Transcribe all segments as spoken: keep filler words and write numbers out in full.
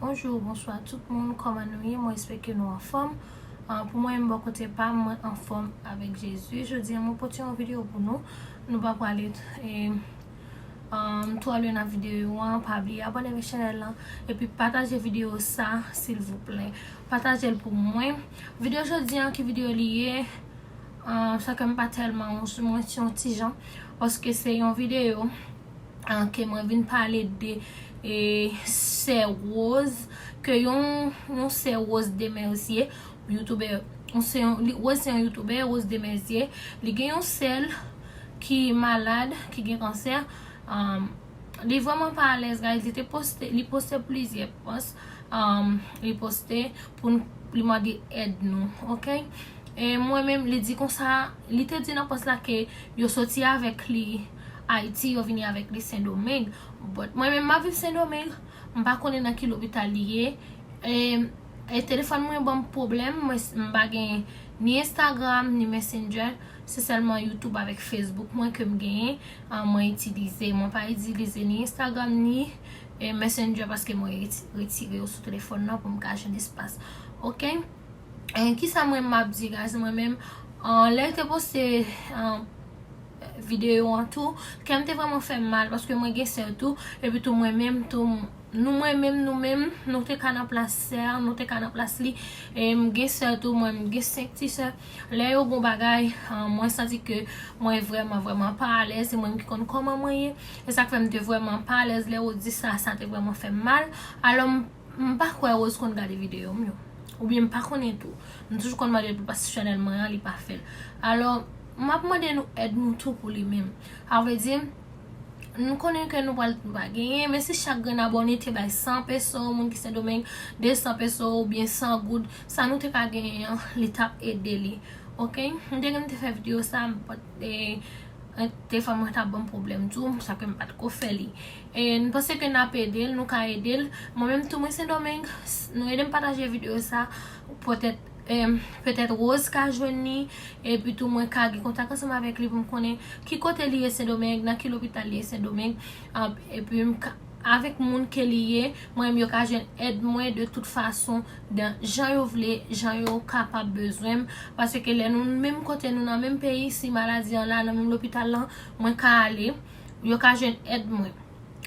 Bonjou, bonswa tout moun, kòman nou ye? Mwen espere ke nou anfòm. Ah, pou mwen menm bò kote pa m, mwen anfòm avèk Jezi. Jodi a mwen pote yon videyo pou nou. Nou pa prale eh, um, twò lwen nan videyo an, pa bliye abòne avèk chanèl lan, epi pataje videyo sa, silvouplè. Pataje l pou mwen. Videyo jodi a, ki videyo li ye? Ah, sa ke m pa tèlman, mwen se yon ti jan, paske se yon videyo ah, ke mwen vin pale de eh, sè Rose, ke yon, yon sè Rose Demerzier, youtubè, yon se yon, li, Rose se yon youtubè, Rose Demerzier, li gen yon sè l ki malad, ki gen kansè, um, li vrèman pa alèz, guys, li te poste, li poste plizyè pòs, um, li poste pou n, li mande èd nou, ok? E mwen menm, li di konsa, li te di nan pòs la ke yo soti avèk li Ayiti, yo vini avèk li Sendomeng. But mwen menm, m ap viv Sendomeng, m pa konnen nan ki lopital li ye. E, e telefòn mwen ban m pwoblèm, mwen, m pa gen ni Instagram, ni Messenger. Se sèlman YouTube avèk Facebook mwen ke m genyen, ah, mwen itilize. Mwen pa itilize ni Instagram, ni eh, Messenger, paske mwen reti-, retire yo sou telefòn nan pou m ka jwenn espas. Ok? Eh, kisa mwen m ap di, guys? Mwen menm, ah, lè yo te poste, ah, videyo an tou, kè m te vrèman fè m mal, paske mwen gen sè tou, epi tou mwen menm tou, nou mwen menm, nou menm, nou te ka nan plas sè, nou te ka nan plas li, e m gen sè tou, mwen m gen senk ti sè. Lè yo gon bagay, ah, mwen santi ke mwen vrèman, vrèman pa alèz, se mwen menm ki konn kòman mwen ye. E sa k fè m te vrèman pa alèz lè yo di sa, sa te vrèman fè m mal. Alò, m, m pa kwè Rose konn gade videyo m yo. Oubyen m pa konnen tou. M toujou konn mande l pou l pase sou chanèl mwen an, li pa fè l. Alò, m ap mande nou èd nou tou pou li menm. Sa vle di, nou konnen ke nou pral, nou pa genyen, men si chak grenn abòne te bay san peso, moun ki Sendomeng, de san peso oubyen san goud, sa nou te ka genyen an, li t ap ede li. Ok? M te gen m te fè videyo sa, m pa t, eh, eh, telefòn mwen t ap ban m pwoblèm tou, sa ke m pa t ko fè li. E m panse ke n ap ede l, nou ka ede l. Mwen menm tou, mwen Sendomeng, s-, nou ede m pataje videyo sa, petèt, em, petèt Rose ka jwenn li, epi tou mwen ka gen kontak ansanm avèk li pou m konnen ki kote li ye Sendomeng, nan ki lopital li ye Sendomeng, ah, epi m ka, avèk moun ke li ye, mwen menm yo ka jwenn èd mwen de tout fason, dan jan yo vle, jan yo kapab bezwen m, paske lè nou menm kote, nou nan menm peyi, si maladi an la, nan menm lopital lan, mwen ka ale, yo ka jwenn èd mwen.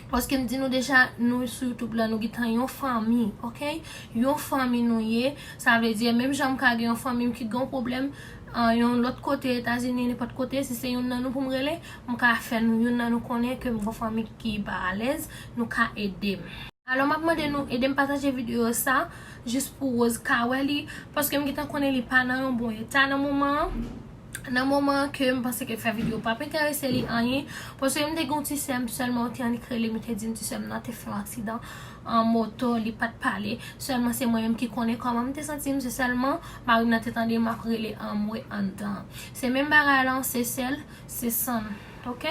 Paske m di nou deja, nou sou YouTube la, nou gentan yon fanmi, ok? Yon fanmi nou ye. Sa vle di, menm jan m ka gen yon fanmi m ki gen yon pwoblèm, ah, yon lòt kote, Etazini, nenpòt kote, si se youn nan nou pou m rele, m ka fè nou, youn nan nou konnen ke m gon fanmi ki pa alèz, nou ka ede m. Alò, m ap mande nou ede m pataje videyo sa, jis pou Rose ka wè li, paske m gentan konnen li pa nan yon bon eta nan moman an. Nan moman ke m panse ke fè videyo p ap enterese li anyen, paske m te gen yon ti sè m sèlman, ou te annik rele m, ou te di m ti sè m nan te fè yon aksidan an moto, li pa t pale. Sèlman se mwen menm ki konnen kòman m te santi m, se sèlman mari m nan te tande m ap rele anmwe anndan. Se menm bagay lan, se sè l, se san l, ok?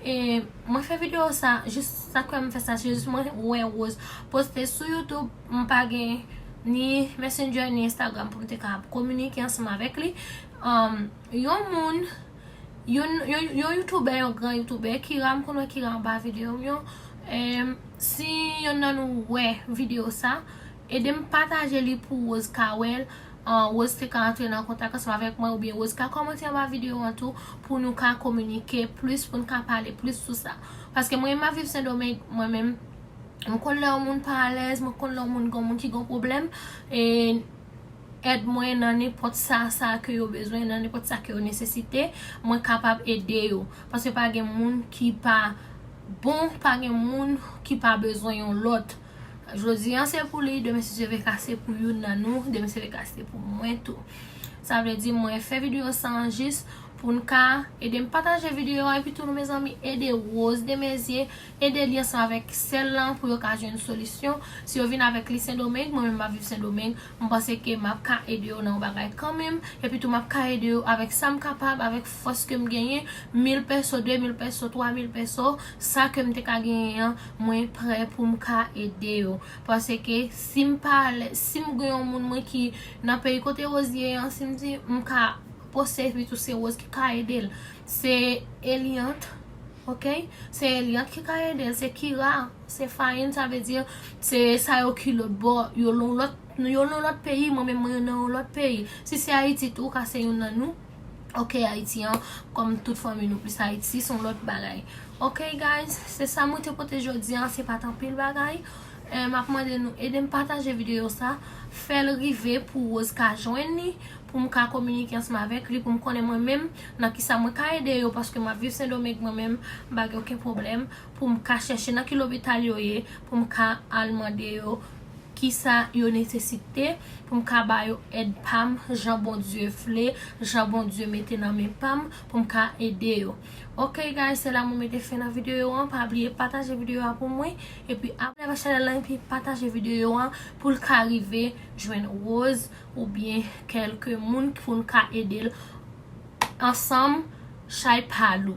E mwen fè videyo sa, jis sa k fè m fè sa, se jis mwen wè Rose poste sou YouTube, m pa gen ni Messenger, ni Instagram pou m te ka kominike ansanm avèk li. Um, yon moun, yon, yon, yon youtubè, yon gran youtubè, Kira, m konn wè Kira anba videyo m yo. Em, si yonn nan nou wè videyo sa, ede m pataje li pou Rose ka wè l. Ah, Rose te ka antre nan kontak ansanm avèk mwen, oubyen Rose ka kòmante anba videyo an tou, pou nou ka kominike plis, pou n ka pale plis sou sa. Paske mwen, m ap viv Sendomeng, mwen menm, m konn lè yon moun pa alèz, mwen konn lè yon moun gon moun ki gon pwoblèm, e èd mwen nan nenpòt sa, sa ke yo bezwen, nan nenpòt sa ke yo nesesite, mwen kapab ede yo. Paske pa gen moun ki pa bon, pa gen moun ki pa bezwen yon lòt. Jodi an se pou li, demen si Dye vle ka se pou youn nan nou, demen si Dye vle ka se pou mwen tou. Sa vle di mwen fè videyo sa an jis pou n ka ede m pataje videyo a, epi tou nou mezanmi ede Rose Demerzier, ede li ansanm avèk sè l lan pou yo ka jwenn solisyon. Si yo vin avèk li Sendomeng, mwen menm m ap viv Sendomeng, m panse ke m ap ka ede yo nan yon bagay kanmenm, epi tou m ap ka ede yo avèk sa m kapab, avèk fòs ke m genyen, mil peso, de mil peso, twa mil peso, sa ke m te ka genyen an, mwen prè pou m ka ede yo. Paske si m pa alè-, si m gen yon moun mwen ki nan peyi kote Rose ye an, si m di m ka poste epi tou se Rose ki ka ede l. Se Eliante, Ok? Se Eliante ki ka ede l, se Kira, se Faïne, sa vle di se sa yo ki lòt bò, yo nan lòt, yo nan lòt peyi, mwen menm mwen nan yon lòt peyi. Si se Ayiti tou, ou ka se youn nan nou. Ok, Ayiti an, kòm tout fanmi nou plis Ayiti, se yon lòt bagay. Ok, guys, se sa mwen te pote jodi an, se pa t anpil bagay. Eh, m ap mande nou ede m pataje videyo sa, fè l rive pou Rose ka jwenn li, pou m ka kominike ansanm avèk li, pou m konnen mwen menm nan kisa mwen ka ede yo, paske m ap viv Sendomeng mwen menm, m pa gen okenn pwoblèm, pou m ka chèche nan ki lopital yo ye, pou m ka al mande yo kisa yo nesesite, pou m ka ba yo èd pa m, jan Bondye vle, jan Bondye mete nan men pa m, pou m ka ede yo. Ok, guys, se la mwen mete fen nan videyo an. Pa bliye pataje videyo a pou mwen. Epi abòne avèk chanèl la, epi pataje videyo an pou l ka rive jwenn Rose oubyen kèlke moun pou n ka ede l ansanm, chay pa lou.